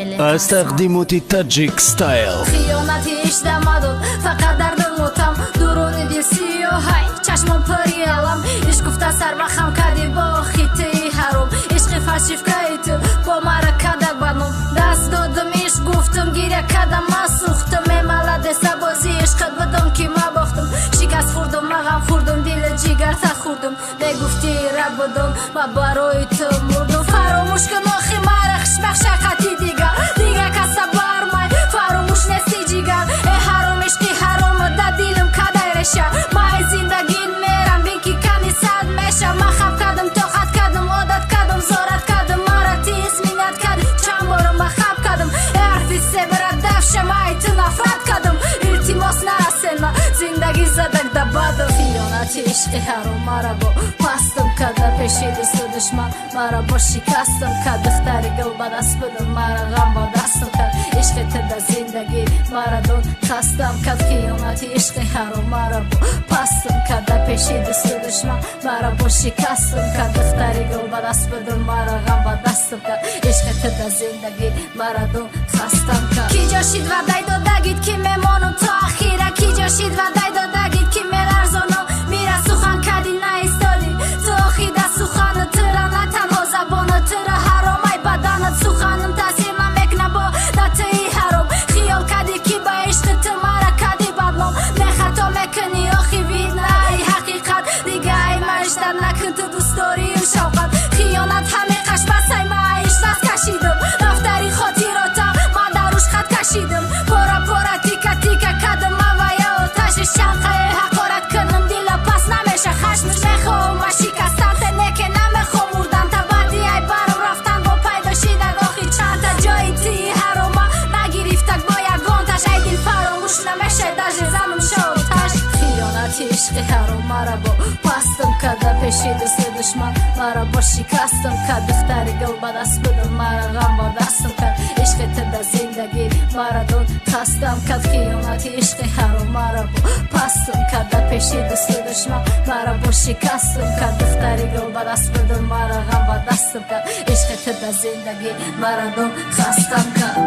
Аз тақдимоти Таджик Стайл. Хиёнати ишда мадод, фақат дарду мотам. Дуруни дил сиёҳай, чашмон пури алам. Ишқ гуфта сармахам кади бо хитаи ҳаром. Ишқи фальшивкаи ту бо мара кадак бадном. Даст додум, ишқ гуфтум, гиря кадам, ман сӯхтум. Э, молодец, бозӣ ишқат будум, ки ма бохтум. Шикаст хӯрдум, ма ғам хӯрдум, дили ҷигарта хӯрдум. Мегуфтӣ раб будум, ма барои ту мурдум. Фаромӯш кун охи мара, хушбахт шақати дига. Дига каса бармай, фаромӯш нести, ҷигар. Э, ҳаром, ишқи ҳаром да дилам кадай реша. Май зиндагин мерам, бин ки кани сад меша. Ма хаб кардам, тоқат кардам, одат кардам, зорат кардам. Мара тиз минат кардам, чанд бора ма хаб кардам. Э, ҳарфи себра дафша, май ту нафрат кардам. Илтимос, нарасен, ма зиндагӣ задак да бадам. Хиёнати ишқи ҳаром мара бо пастам карда, пеши дӯсту душман мара бо шикастам кард. Духтари гул ба даст будам, мара ғам ба дастам кард. Ишқи ту да зиндагӣ мара дон хастам кард. Хиёнати ишқи ҳаром мара бо пастам карда, пеши дӯсту душман мара бо шикастам кард. Духтари гул ба даст будам, мара ғам ба дастам кард. Ишқи ту да зиндагӣ мара дон хастам кард. Ки ҷо шид ваъдай додагит, ки мемонам то ахира? Ки ҷо шид ваъдай додагит, ки меларзонам мира? Сухан кади, наистодӣ ту охи да сухана. Тура на танҳо забона, тура ҳаромай баданат. Суханам таъсир намекна бо да туи ҳаром. Хиёл кади, ки ба ишқи ту мара кади бадном. Мехато мекунӣ, охи видно ай ҳақиқат. Дига ай маждат накун ту дӯстдорию шавқат. Хиёнат ҳамеқаш басай, ма иш даст кашидам. Дафтари хотирота ман дар руш хат кашидам. Пора пора, тика тика кадам авая оташи шанқае. Ҳақорат кунам, дила пас намеша хашмш. Мехоҳам ма шикастан те, неке намехоҳам мурдан та. Баъди ай барам рафтан бо пайдо шидаг охи чанта. Ҷои тии ҳарома нагирифтак бо ягонташ. Ай дил фаромӯш намешай, даже занум шоташ. Хиёнати ишқи ҳаром мара бо пастам карда, пеши дӯсту душман мара бо шикастам кард. Духтари гул ба даст будам, мара ғам ба дастам кард. Ишқи ту да зиндагӣ мара дон хастам кард. Хиёнати ишқи ҳаром мара бо пастам карда, пеши дӯсту душман мара бо шикастам кард. Духтари гул ба даст будам, мара ғам ба дастам кард. Ишқи ту да зиндагӣ мара дон хастам кард.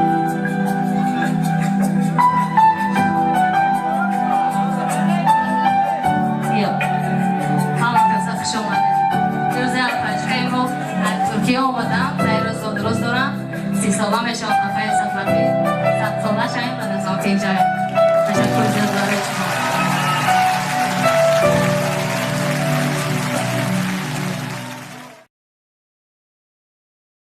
Ҳама каса хуш омадед. Рӯзи апачкаи мо аз Туркия омадам, дар рӯз зодрӯз дорам. 30 сола мешавам, апаи Сафарӣ. 100 сола шавем, ба дастон тинҷаем.